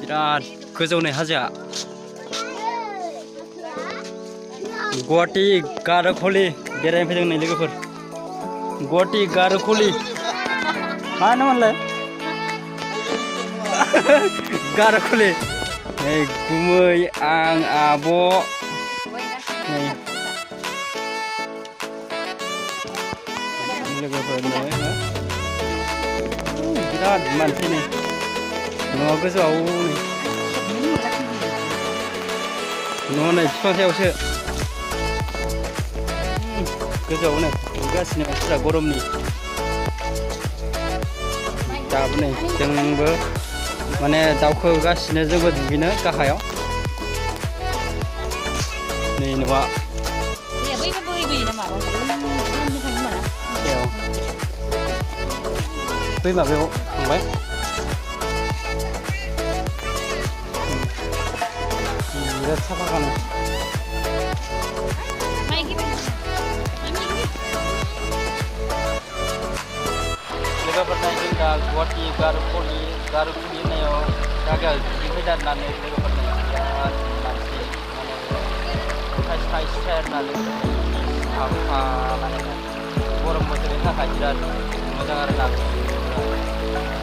बिराद गोजौ नै हाजोआ गुवाहाटी गार'खुलि बेरायनो फैदों नै लोगोफोर गुवाहाटी गार'खुलि मा होनोमोनलाय गार'खुलि नै गुमै आं आब' नै लोगोफोरनो बिराद मानसि नै न'आ गोजौआव नै न'आ नै बिफां सायावसो गोजौआव नै गासिनो मानसिफ्रा गरमनि दाबो नै जोंबो माने दावखोगासिनो जोंबो दुगैनो गाहायाव नै न'आ बै माबायाव थांबाय बिराद साफा खालामो लोगोफोर नायदों दा गुवाहाटी गार'खुलि होननायाव जायगायाव दुगैफैदारनानै लोगोफोरनो बिराद मानसि माने साइज नालाय साफा माने गरम बोथोरनि थाखाय बिराद मोजां आरो ना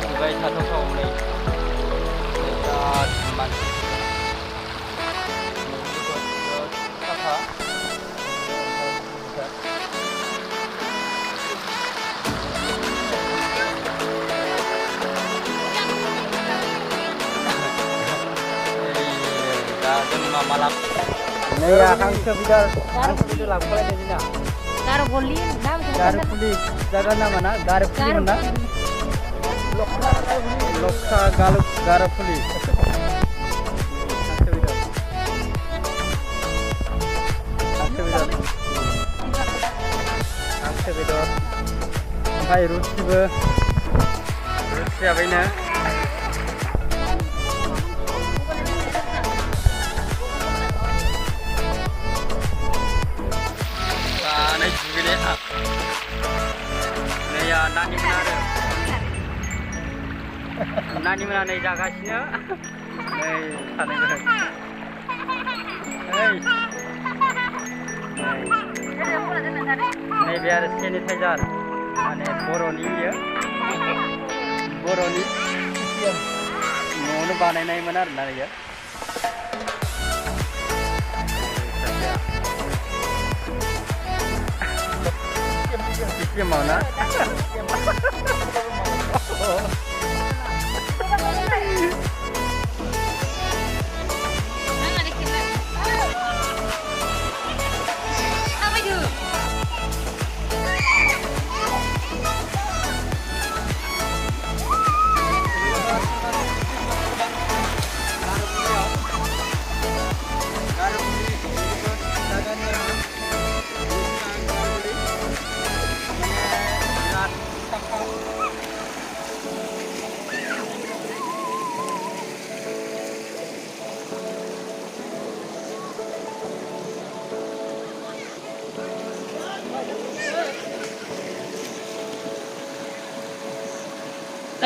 दुगै थाथावथाव नै बिराद मानसि साफा malam ini ya hangsो बिदर लाबोलायदों जोंना गार'खुलि जायगा नामा ना गार'खुलि ना लक्सा गार'खुलि हांसो बेदर ओमफ्राय रुटिया बेनो नानिमोना नै जागासिनो नै थानांगोन नैबे आरो सेनिटाइजार माने बर'नि न'आवनो बानायनायमोन आरोना बेयो सिस्टेमाव ना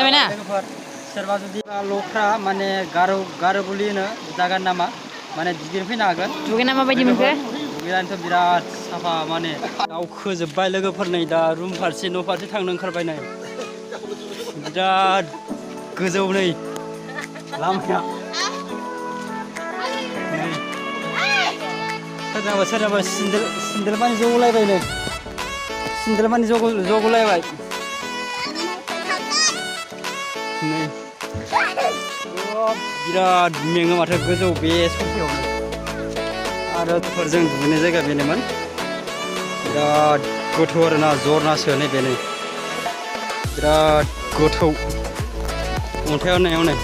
सोरबा जुदि लख्रा माने गार'खुलि होनो जायगानि नामा माने दुगैनो फैनो हागोन दुगैना माबायदि मोनखो दुगैनानैथ' बिराद साफा माने दावखोजोब्बाय लोगोफोर नै दा रुम फारसे न' फारसे थांनो ओंखारबाय नै बिराद गोजौ नै लामाया सोरनाबा सिन्देल मानि जगलायबाय नै सिन्देल मानि जगलायबाय नै बिराद मेङो माथो गोजौ बे ससेयावनो आरो जों दुगैनाय जायगा बेनोमोन बिराद गोथौ आरोना जरनासो नै बेनो बिराद गोथौ अन्थाइ होनायाव नै